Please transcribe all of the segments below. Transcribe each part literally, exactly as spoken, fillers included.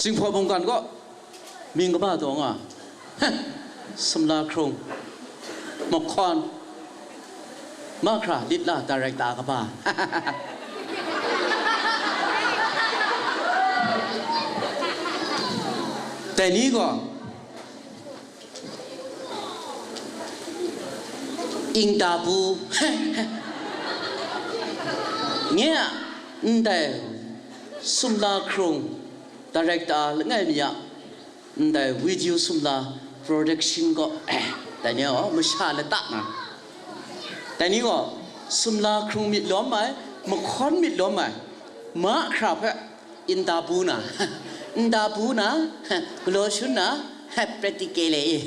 Jinghpaw mungkan kaw mying kaba taw nga, sumla hkrung, mahkawn, mahkra lit la director kaba. Dai ni gaw, Ingdabu. Nye a, ndai sumla hkrung director langai mi a, ndai video sumla production gaw, eh, dai ni gaw masha lata nga. Dai ni gaw sumla hkrung myit lawm ai, mahkawn myit lawm ai, mahkra hpe, Indabu na, indabu na, galaw shun na, pratique le,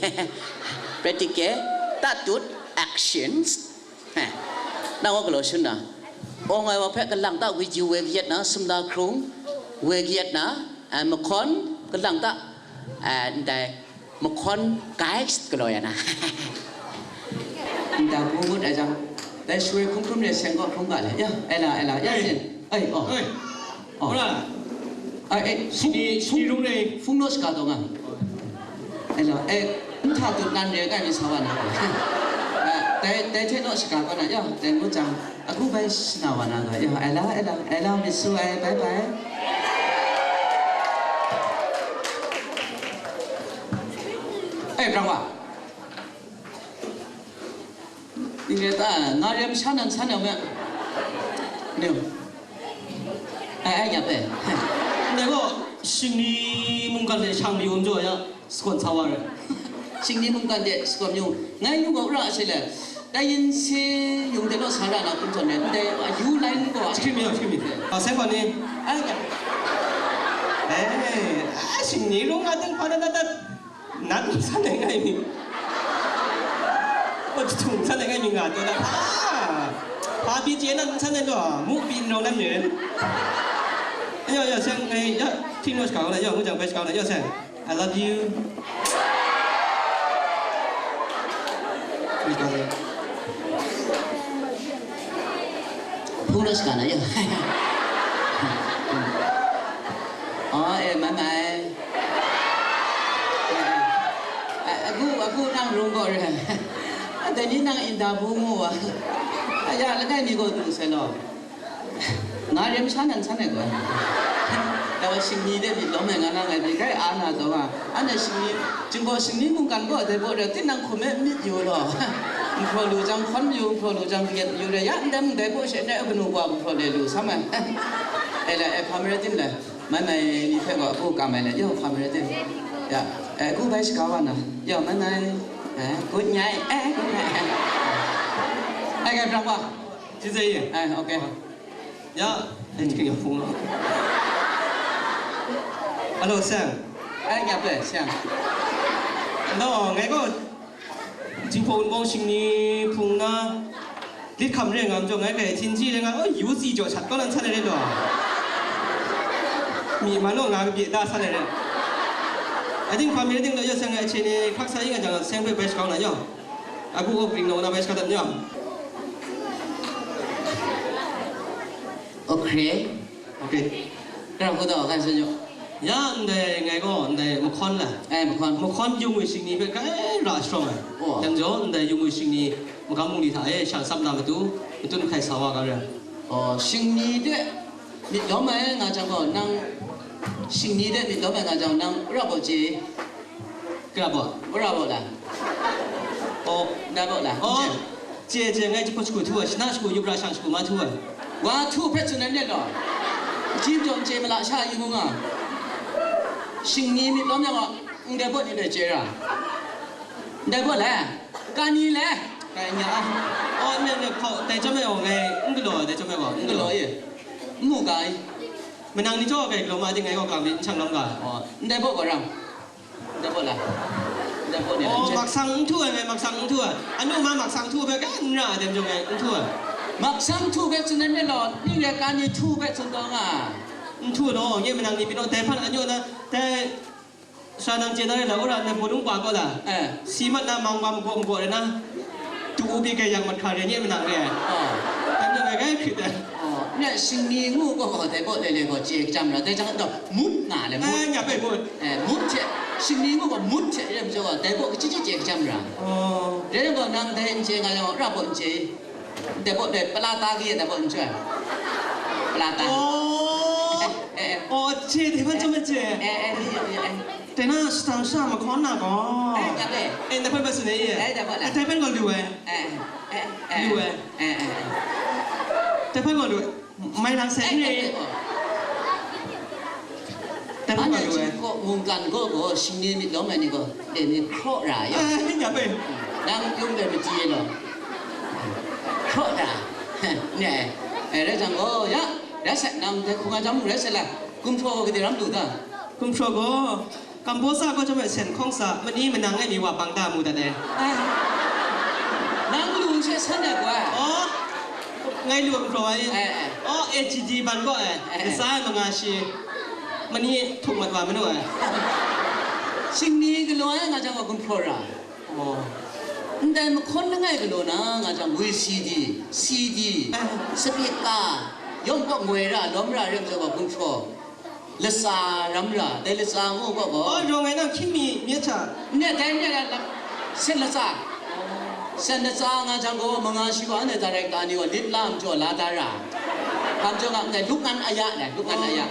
pratique, tatut, actions. Nang wa galaw shun na, awng ai wa hpe kalang ta wit yu woi kayat na, sumla hkrung, woi kayat na, eh, mahkawn, kalang ta, eh, ndai, mahkawn guys galaw ya na. Nta hpung ngut ai jang, dai shuwe hkrum hkrum le seng kaw hkrum ga le. Ya, ai la, ai la, ya, ai, sin. Ai, oh. Ai. Oh. Ora. Ai, eh, hpung, hpung, hpung naw shaka taw nga. Ai la, eh, n hta tut nan re, kai mi sa wa na. Ah, dai, dai hte naw shaka kaw na, ya, dai ngut jang, a hku bai shana wa na ga, ya, ai la, ai la, ai la, mi su ai, bye bye. Ai, brang wa. Ning re ta, nga rem sha nan san yau me. Nyo. Ai, ai, nya pe. Ndai gaw, shingni mungkan de shang mayu n jaw ya, sakon sa wa re. Shingni mungkan de sakon mayu. Ngai nu gaw ra she le. Dai yin se yung de lo sa ra na kun ton ne. Ndai, a, yu lai nu gaw. Shikrim yau, shikrim yau. A, sai kwan ni. Ai, nya. Eh, a, shingni rung a ding pa da da da. Nat n san ai ngai mi. O, jahtum n san ai ngai mi nga taw na. Ah, hpa pyi chye nat n san ai taw, mu pyi n rawng nan mi ren. Yo, yo, seng, eh, ya, hting naw shakau na, yo, ngu jang bai shakau na, yo, seng. I love you. Please, brother. Hpung naw shaka na ya. Oh, eh, mai mai. Eh, eh, agu, agu nang rung gaw re. Ah, dai ni nang inda bu ngu wa. Ah, ya, langai mi gaw du sai law. Nga rem sha nan san ai gaw. Dai wa shingni de myit lawm ai nga na ngai, myit kai a na taw nga. Anhte shingni, Jinghpaw shingni mungkan gaw dai baw re, tinang hkum e myit yu law. Nhpraw lu jang hkawn mayu, nhpraw lu jang kayat mayu re, ya ndai mung dai baw she ndai kanu wa nhpraw le lu sam ai. E le, e hpa marai tim le, mai mai ni hpe gaw agu kam ai le, yawng hpa marai tim. Ya, e, agu bai shaga wa na, yawng mai mai, e, good night, e, good night. Ai, gai brang wa. Ai, okay. Ya, ai, ting ya hpung lo. Alo, seng. Ai, nya pe, seng. No, ngai gaw, Jinghpaw Wunpawng shingni hpung na, lit hkam re ngam jaw, ngai kai htinji re nga, oh, yu tsi jaw shat kaw lan san ai re lo. Mi man lo nga kabye da san ai re. Ating hpa mi ting lo, ya seng ai hte ni hkrak sa ing a jang, seng hpe bai shakau na yaw. Agu o kring na, na bai shakau dat yaw. Okay. Okay. Kra hku taw, kan sun yu. Ya, ndai ngai gaw, ndai mahkawn la. Eh, mahkawn. Mahkawn yung ngwi shingni hpe kai ra sharawng ai. Oh. Yang jaw, ndai yung ngwi shingni magam bungli hta e, shang tsap na matu, matun hkai sa wa ga re. Oh, shingni de myit lawm ai nga jang gaw, nang shingni de myit lawm ai nga jang, nang ra baw chye. Kra baw, wora baw la. Oh, ndai baw la. Oh, chye, chye, ngai jahku shaku htu ai, shana shaku, yubra shang shaku ma htu ai. Wa htu hpe tsun ai let law. Jim jawng chye mala sha yu mu nga. Shingni myit lawm yang gaw, ndai baw ni dai chye ra. Ndai baw la. Ka ni le. Kai nya a. Oh, ne, ne, hkaw, dai chyawm e gaw ngai, n galaw ai, dai chyawm e gaw, n galaw e. N mu ga i. Manang ni jaw kai galaw ma ting ngai gaw ga myit, n shang lawm ga. Oh, ndai baw gaw rang. Dai baw la. Dai baw ni la. Oh, maksang n htu ai, ngai maksang n htu ai. Anu ma maksang htu hpe kai n ra ai, dem jawng ngai n htu ai. Maksang htu hpe tsun ai ni law, ning re ka ni htu hpe tsun taw nga. N htu law, nye manang ni pyi naw, dai hpan anyu na, dai sha nang chye na rai la, wora na bawlung pa kaw la. Eh. Si mat na mang wa magaw magaw rai na. Tu u pyi kai yang mat hkra re, nye manang re ai. Oh. Dai nang ngai kai hkrit ai. Oh. Nang shingni ngu gaw gaw, dai baw lele gaw chye kachyam ra, dai jang gaw mut nga le, mut. Eh, nya bai mut. Eh, mut hte, shingni ngu gaw mut hte re ai majaw gaw, dai baw kachyi chyi chye kachyam ra. Oh. Dai jang gaw nang dai n chye nga yang, ra baw n chye. Dai baw dai, palata ki dai baw n chye. Palata. Oh. Eh, eh, eh. Oh, chye, dai baw chyawm ai chye. Eh, eh, eh, eh, eh. Dai na shadang sha mahkawn na gaw. Eh, nya bai. Eh, dai baw bai tsun ai. Eh, dai baw la. Eh, dai baw gaw lu ai. Eh, eh, eh, eh. Lu ai. Eh, eh, eh. Dai baw gaw lu ai. Mai lang seng re. Dai hpa nga lu ai. Anhte htingkaw mungkan gaw gaw, shingni myit lawm ai ni gaw, e ni hkraw ra ya. Ai, nya bai. Nang yung bai mati e law. Hkraw ra. Ne. E, rai jang gaw, ya. Rai sat, nang dai hkung a jam rai sat la. Gumhpraw gaw gade ram lu ta? Gumhpraw gaw, Kambosa gaw chyawm ai sen hkawng sa, mani manang e ni wa bang da mu dat ai. Ai. Nang lu she san ai gaw ai. Aw, ngai lu gumhpraw ai. Eh, eh. Aw, A G D ban gaw ai. Eh, eh. Ntsa ai manga shi. Mani htuk mat wa manu ai. Shingni galaw ai nga jang wa gumhpraw ra. Aw. Ndai mahkawn langai galaw na nga jang V C D, C D, eh, speaker, yawng kaw ngoi ra, lawm ra, rem jaw wa gumhpraw. Latsa ram ra, dai latsa ngu gaw gaw. Oh, rawng ai nang hkying mi myit hta. N-, dai n-, dai, dai, sen latsa. Sen latsa nga jang gaw, manga shi gaw, anhte director ni gaw, lit la majaw la da ra. Hpa majaw nga, ndai luk ngan aya, dai, luk ngan aya.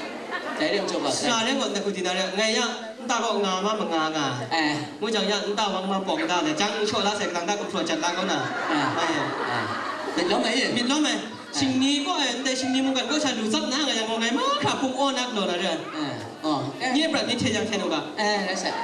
Dai rai majaw gaw, sara rai gaw, ndai hku di na rai, ngai ya, nta gaw nga ma manga nga. Eh. Ngu jang ya, nta wang ma pawng da, dai, jang n shaw la sai, kadang da gumhpraw jat la kau na. Eh. Ai. Eh. Myit lawm ai. Myit lawm ai. Shingni gaw, eh, ndai shingni mungkan gaw sha lu tsap na, nga yang gaw ngai mahkra hpung aw na galaw na re ai. Eh, oh, eh. Nye prat ni hte yang hte nu ga. Eh, rai sai.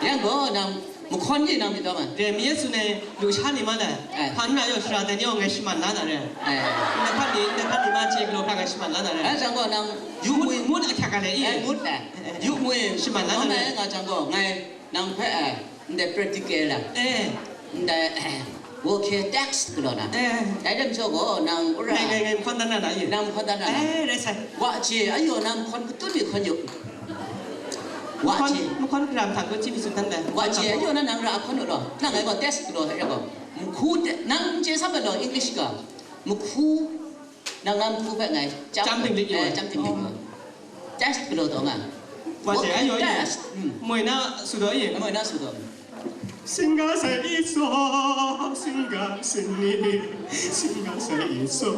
Yang gaw nang mahkawn ni nang myit lawm ai. Re, mi e tsun ai lusha ni ma lai. Eh. Hpa n ra yaw shara dai ni gaw ngai shaman la na re ai. Eh. Ndai hpa ni, ndai hpa ni ma chye galaw hkra ngai shaman la na re ai. Eh, jang gaw nang yu mui, mut ahkyak a le i. Eh, mut ai. Eh, eh, eh. Yu mui shaman la na re ai. Nga jang gaw ngai Nang hpe, eh, ndai practical a, eh, ndai, eh, vocal text galaw na. Eh. Dai lam jaw gaw, nang ura. Ngai, ngai, ngai, mahkawn dan na na ye. Nang mahkawn dan na na. Eh, rai sai. Wa chye, ayo, nang mahkawn katut mi hkawn yu. Wa chye. Mahkawn, mahkawn ram hta gaw chye mi tsun dan dai. Wa chye, ayo, na nang ra hkawn yu law. Nang ngai gaw test galaw hte gaw. Mahku te, nang chye sap law, English ga. Mahku Nang na mahku hpe ngai chyam, chyam dinglik yu ai. Chyam dinglik yu ai. Test galaw taw nga. Wa chye, ayo, ayo. Test. Hmm. Moi na su daw i? Moi na su daw. Singga sai i so, singga sini, singga sai i so.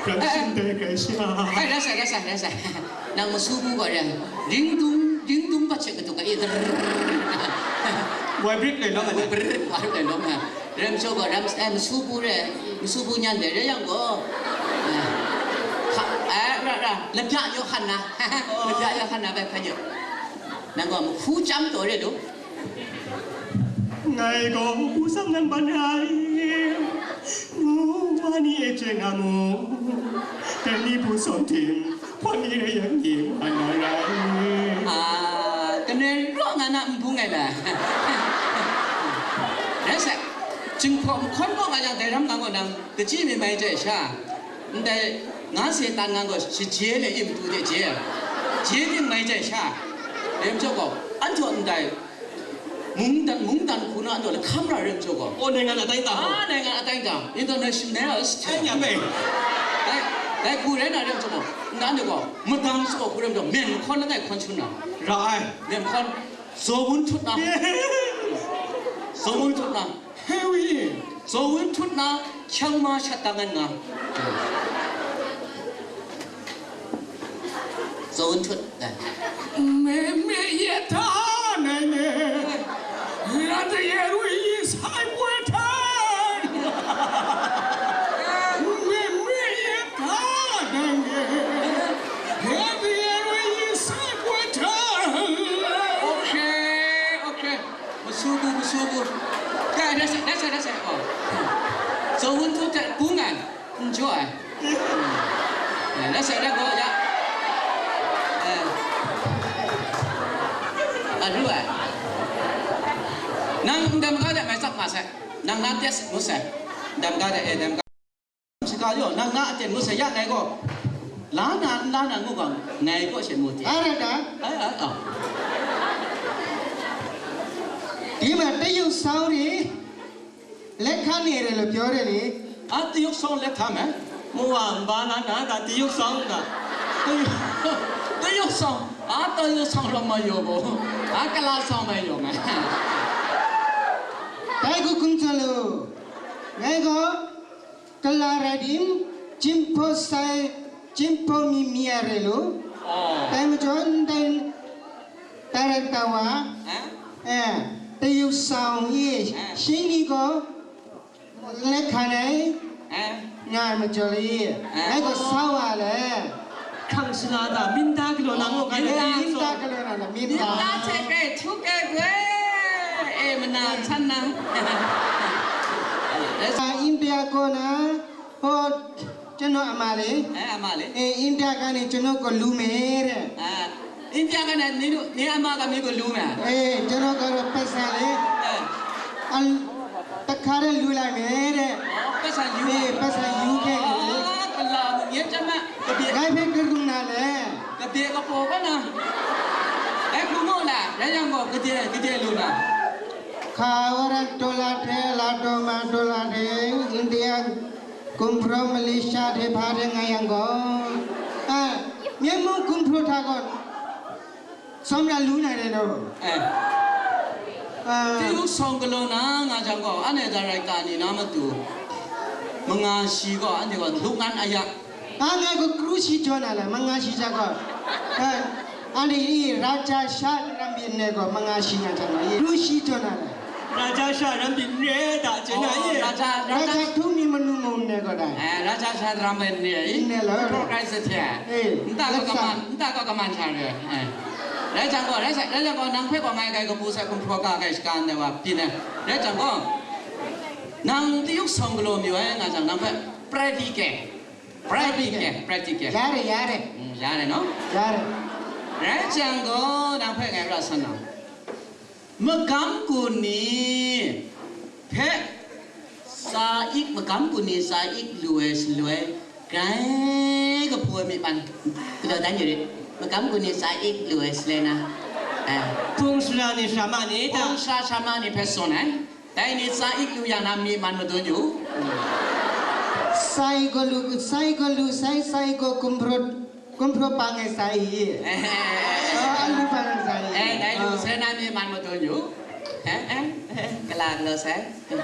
Ram shin de kai sha. Ai, rai sai, rai sai, rai sai. Nang masu bu gaw rai. Ding dung, ding dung pat she katu ka i. Wai brik le long. Wai brik, wai brik le long. Ram so gaw, ram, eh, masu bu re, masu bu nyan de re yang gaw. Eh, hka, eh, ra, ra, labya yaw hkan na. Labya yaw hkan na bai hkan yaw. Nang gaw mahku chyam taw re lu. Ngai gaw hpu sam nang ban ai. Ngu wa ni e chye nga mu. Dai ni hpu sawn tim. Hpawt ni rai yang ni wa na rai. Ah, kanoi raw nga na nbung ai la. Rai sa, Jinghpaw mahkawn kaw nga yang dai ram nga gaw nang, kachyi mi mai jai sha, ndai nga se tan nga gaw, shaje le i matu de je, je ting mai jai sha, dai majaw gaw, anhte ndai, Mungdan, mungdan hku na, anhte lahkam ra rai majaw gaw. Oh, နိုင်ငံအတိုင်းအတာ Ah, နိုင်ငံအတိုင်းအတာ international. Ai, nya bai. Dai, dai hku rai na rai majaw gaw, nna ni gaw, madang sa gaw hku rai majaw, myen mahkawn langai hkawn shangun na. Ra ai. Myen mahkawn, zaw wun htut na. Zaw wun htut na. He wi. Zaw wun htut na, hkyang ma shat dang ai nga. Zaw wun htut, dai. မင်းမင်းရထားနိုင်တယ် ရတရဝီဆိုင်ပွဲထိုင် မင်းမင်းရထားနိုင်တယ် ရတရဝီဆိုင်ပွဲထိုင် Okay, okay. Masu bu, masu bu. Dai, dai sai, dai sai, dai sai. Oh. Zaw wun htut hte bung ai. N jaw ai. Eh, la sai la gaw ya. Eh. A ru ai. Nang ndam ga de mai tsap nga sai. Nang na test ngut sai. Ndam ga de, eh, ndam ga. Shaka yaw, nang na aten ngut sai ya ngai gaw. La na, n la na ngu gaw, ngai gaw shen mu te. A rai da. Ai, ai, ai. ဒီမှာတရုတ်ဆောင်းတွေ လက်ခံနေတယ်လို့ပြောတယ်လေ။ အာ တရုတ်ဆောင်လက်ခံမယ်။ Mu wa, n ba na na, da tayuk sawng ga. Tayuk, tayuk sawng, a tayuk sawng rawng ma yaw gaw, a kala sawng mai yaw mai. Dai hku hkum tsun lu, ngai gaw, kala rai tim, jinghpaw sai, jinghpaw mi mi ai re lu, oh, dai majaw ndai, dai rai ta wa, eh? Eh, tayuk sawng i, eh, shing ni gaw, Lek hkan ai, eh? Nga ai majaw le, eh, ngai gaw sa wa le. Hkrang sala ta, minta galaw na ngaw ga, eh, minta galaw na, minta. Minta hte grai htuk ai gwe, eh, mana htan na. Sa India kaw na, ho, ကျွန်တော်အမလေး အဲအမလေး အဲအိန္ဒိယကနေကျွန်တော်ကိုလူမယ်တဲ့ အဲအိန္ဒိယကနေနင်တို့နင်အမကမင်းကိုလူမယ် အဲကျွန်တော်ကတော့ပတ်စံလေး အဲ အတခါတည်းလူလိုက်မယ်တဲ့ ပတ်စံယူ အဲပတ်စံယူခဲ့တယ် ကလာငယ်ကျမကပြေ ငါ့ဖေကရုဏာလဲ ကပြေကပေါ်ကနာ အဲခုမို့လားရရန်ကိုကပြေကပြေလူလား ခါဝရဒေါ်လာထဲလာဒေါ်မဒေါ်လာထဲအိန္ဒိယကွန်ဖရမလေးရှားထဲဖားထဲငါရန်ကိုအဲမြန်မာကွန်ဖရထားကောစောင်းမြလူးနိုင်တယ်တော့အဲအဲ တရုတ်ဆောင်ကလောင်နာငါကြောင့်ကောအဲ့နဲ့ဒါရိုက်တာနေနာမတူမင်္ဂလာရှိကောအဲ့ဒီကလူငန်းအရာ ငါငယ်ကိုကရူးရှိကြောနာလဲမင်္ဂလာရှိကြကောအဲအဲ့ဒီရာဇာရှာရံပင်နဲ့ကောမင်္ဂလာရှိငါကြောင့်နော်ကရူးရှိကြောနာလဲရာဇာရှာရံပင်နဲ့ဒါကျင်နာရဲ့ရာဇာရာဇာရာဇာသူမီမနုမုံနဲ့ကောဒါအဲရာဇာရှာရံပင်နဲ့နဲ့လော progress တဲ့အေးဒါကောကမန်ဒါကောကမန်ချာတယ်အဲဒါကြောင့်ကောဒါကြောင့်ကောနံခွဲကောငါကဲကပူဆက်ကွန်ပရိုကာကဲစကန်နဲ့ဝါပြင်းနဲ့ဒါကြောင့်ကောနံတရုတ်ဆောင်ကလောင်မျိုးအဲငါကြောင့်နံခွဲ practical practical practical ရတယ်ရတယ်ရတယ်နော်ရတယ်ရဲချံကိုနောက်ဖက်ကရဆန္ဒမကမ်ကူနီဖဲစာအိတ်မကမ်ကူနီစာအိတ်လွယ်လွယ်ဂိုင်းကပွဲမိပန်ကတော့တန်းရည်မကမ်ကူနီစာအိတ်လွယ်လွယ်နာအဲဖုန်စရာနေရှာမနေတာဖုန်စရာရှာမနေဖဲစောနေ Dai ni sa ik lu yang na mi man madun yu. Sai ko lu, sai ko lu, sai, sai ko kumpro, kumpro pangai sai. Oh, alu pangai sai. Eh, dai lu sai na mi man madun yu. Eh, eh, eh, kala kala sai. Eh,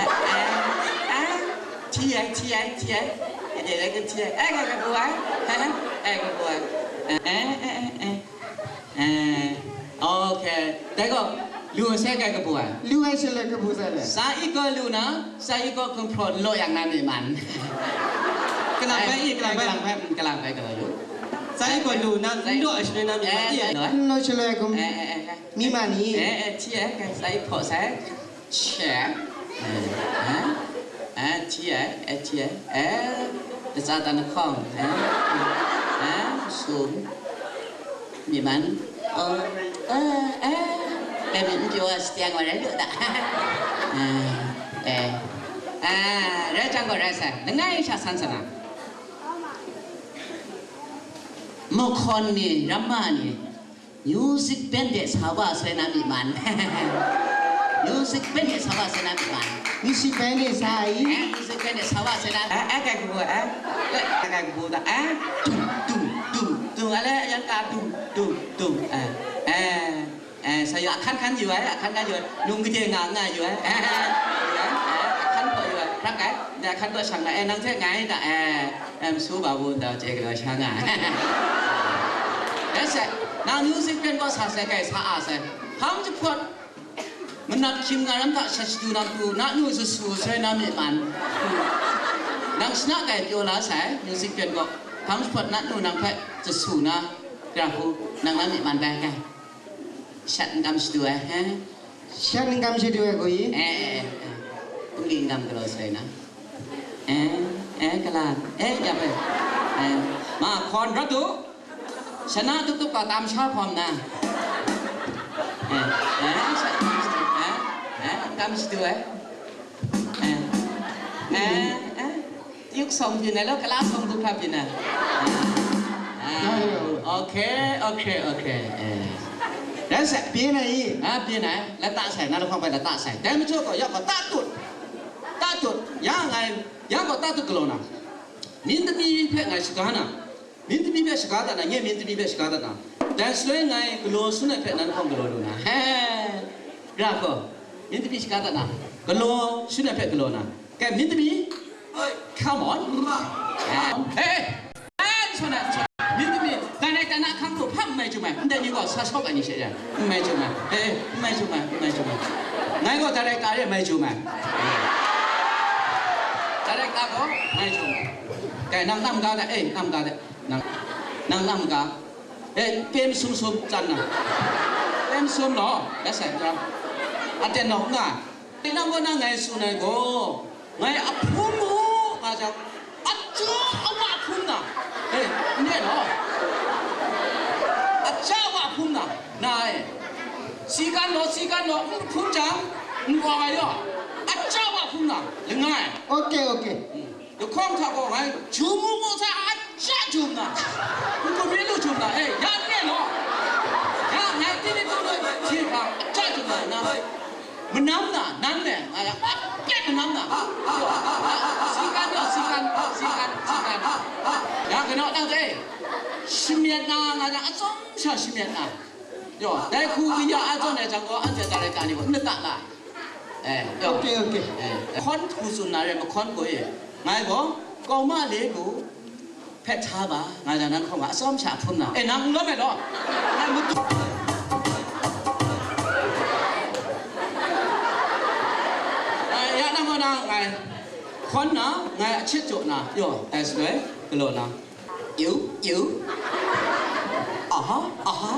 eh, eh. Ti ai, ti ai, ti ai. Eh, dai ko ti ai. Eh, ko ko ai. Eh, eh, ko ko ai. Eh, eh, eh, eh. အဲโอเคတဲကောလူဝဲဆဲကဲကပူอ่ะလူဝဲဆဲလဲကပူဆဲလဲစာအိတ်ကောလူနာစာအိတ်ကောကွန်ဖရိုလော်យ៉ាងနာမည်မှန်ကလပ်ပဲအစ်ကလပ်ပဲကလပ်ပဲကလပ်ပဲကလပ်လူစာအိတ်ကောလူနာတို့အရှင်နာမည်မှန်အစ်နော်ဆဲလဲကမီးမှန်နီအဲအဲချီအဲကဲစာအိတ်ဖော်ဆဲ Check. အဲအဲအဲချီအဲအဲချီအဲအဲတစားတနခေါင်အဲအဲဆိုမြန်မာအော်အဲအဲကဲမင်းပြောစတဲ့ငါလည်းလို့တာအဲအဲအဲရဲချံကိုရဲဆဲငါ့ရှာဆန်းစနာမခွန်နေရမနေ Music band de sawa sena mi man. Music band de sawa sena mi man. Music band de sa i. Eh, music band de sawa sena. Eh, eh, kai kubu, eh. Eh, kai kubu da, eh. Tum, tum, tum, tum. Ale, yang ka tum, tum, tum. Eh, eh, eh, saya akan kan yu, eh, akan kan yu. Nung gede nga nga yu, eh. Eh, eh, eh, akan ko yu, eh. Rak, eh. Dah akan ko sang, eh, nang cek ngai da, eh. Em su ba bu da je ga sha nga. Ese, na music pen ko sa se kai sa a se. Hang jepot. Manat kim nga ram ta sha shadu nam tu, na nu su su se na mi man. Nang sna kai pyo la sai, music pen ko. Hang jepot na nu nang pe, su su na, gra hu, nang na mi man dai kai. Shat n gam shadu ai, he? Shat n gam shadu ai, ko yi? Eh, eh, eh, eh. Kungli n gam galaw sai na. Eh, eh, kala. Eh, ya bai. Eh, ma, kon rat tu. Sana tu tu ka tam sha khom na. Eh, eh, shat n gam shadu ai. Eh, eh, n gam shadu ai. Eh, eh, eh. Yuk sawng byin ai law, kala sawng du hkra byin ai. Ah, okay, okay, okay. Eh. Rai sai, byin ai i? Ah, byin ai. La ta sai, na lahkawng bai la ta sai. Dai majaw gaw, ya gaw, ta tut. Ta tut. Ya ngai, ya gaw ta tu galaw na, myit dumi hpe ngai shaga na, myit dumi hpe shaga dat na, nye myit dumi hpe shaga dat na, dai shaloi ngai galaw sun ai hpe nan hkawng galaw lu na, he, ra gaw, myit dumi shaga dat na, galaw sun ai hpe galaw na, kai myit dumi, come on, hey, hey, hey, n shawng ai, n shawng ai, myit dumi, director na hkang hku hpa n mai jum ai, ndai ni gaw sa shawk ai ni she ya, n mai jum ai, eh, n mai jum ai, n mai jum ai, ngai gaw director re mai jum ai, director gaw mai jum ai, kai nang nam ga da, eh, nam ga da, nang, nang nam ga, eh, pem sum sum tsan na, pem sum lo, ya sai ga, aten no nga, nang gaw na ngai tsun ai gaw, ngai ahpun mu, nga jang, aja awa ahpun na, eh, n re law, aja awa ahpun na, na e, si kan law, si kan law, n hpun jang, n wa ai yaw, aja awa ahpun na, langai. Okay, okay. Lahkawng hta gaw ngai, jum mu gaw sa, aja jum na, n gun mi lu jum na, eh, ya n re law, ya ngai tini tu lu hti hpa, aja jum na, na. Manam na, nan me, nga ya, a, kyet manam na. Si kan yaw, si kan, si kan, si kan. Ya, kanaw nang dai. Shamyet na, nga ya, atsawm sha shamyet na. Yaw, dai hku kaya a zawn ai jang gaw, anhte director ni gaw, n lata la. Eh, yaw. Okay, okay. Eh, hkawn hku tsun na re, mahkawn gaw e. Ngai gaw, kau ma le lu. Hpet hta ba, nga ja nan hkawng a atsawm sha hpun na. E, nang n lawm ai law? Nang matu. Ngai, ya nang gaw na, ngai hkawn na, ngai a chit jaw na, yaw, dai shaloi, galaw na. Yu, yu. Aha, aha.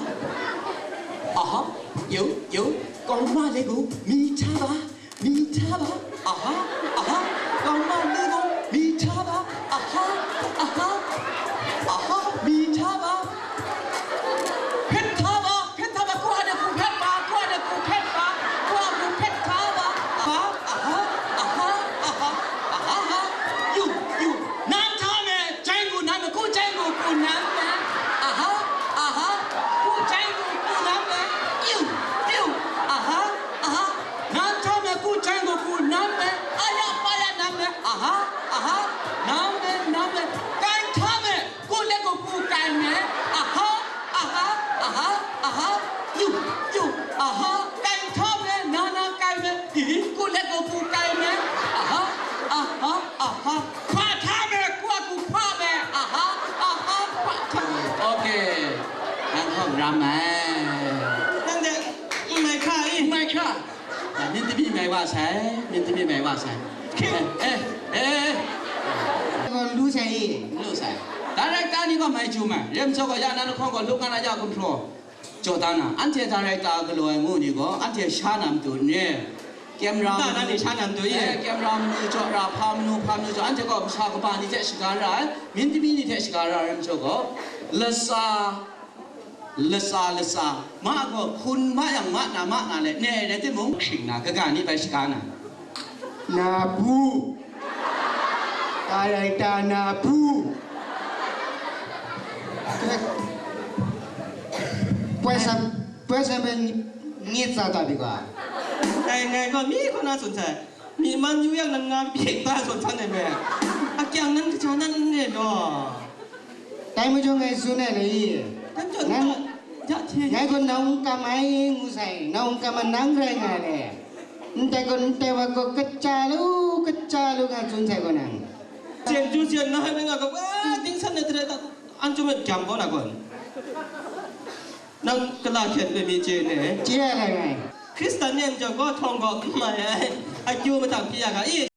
Aha, yu, yu. Kau ma le gu, mi hta ba. Mita ba, aha, aha, kau ma le gaw, mita ba, aha, aha, aha, mita ba. Hpet hta ba, hpet hta ba, kau a de ku hpet ba, kau a de ku hpet ba, kau a ku hpet hta ba, aha, aha, aha, aha, aha, aha, yu, yu, nan hta me, jai gu nan me, ku jai gu ku nan me, aha, aha, ku jai gu ku nan me, yu, yu, aha, aha. Nan hta me ku jai gu ku nan me, aya paya nan me, aha, aha, nan me, nan me, kai hta me, ku le gu ku kai me, aha, aha, aha, aha, yu, yu, aha, kai hta me, na na kai me, hi, ku le gu ku kai me, aha, aha, aha, hpa hta me, ku a ku hpa me, aha, aha, hpa hta. Okay. Nan hkawng ram ai. Nan de, n mai hkra i? N mai hkra. Myit dumi mai wa sai, myit dumi mai wa sai. Eh, eh, eh. Lu sai e. Lu sai. Director ni gaw mai chyu mai. Rem chyaw gaw ya na lahkawng gaw luk nga na ya gumhpraw. Jaw da na, anhte director galaw ai ngu ni gaw, anhte sha na matu n re. Camera, ta na ni sha na matu ye. Eh, camera manu jaw ra, hpa manu, hpa manu jaw, anhte gaw masha kaba ni hte shaga ra ai, myit dumi ni hte shaga ra ai rem chyaw gaw, latsa, Latsa, latsa, ma gaw hkun ma yang ma na, ma na le, ne rai timung, shing na, kaga ni bai shaga na. Na bu. Director na bu. Poi sam, poi sam ben ngit sa ta bi ga. Ngai, ngai gaw mi kaw na tsun sai. Myi man yu yang nan nga pyi ta zawn htan ai me. Akyang nan kaja nan n re law. Dai majaw ngai tsun ai le i. Kan jaw Nang, ta, ja hte. Ngai gaw nau n kam ai ngu sai, nau n kam ai nang rai nga ai le. Ndai gaw ndai wa gaw kaja lu, kaja lu nga tsun sai gaw nang. Jen ju jen na hai me nga gaw, wa, dingsan na tere ta, an jum e jam gaw na gaw. Nang kala hkyen mi chye ne? Chye ai rai ngai. Hkristan ni a majaw gaw htawng gaw n mai ai, akyu mahtang hpyi ya ga i?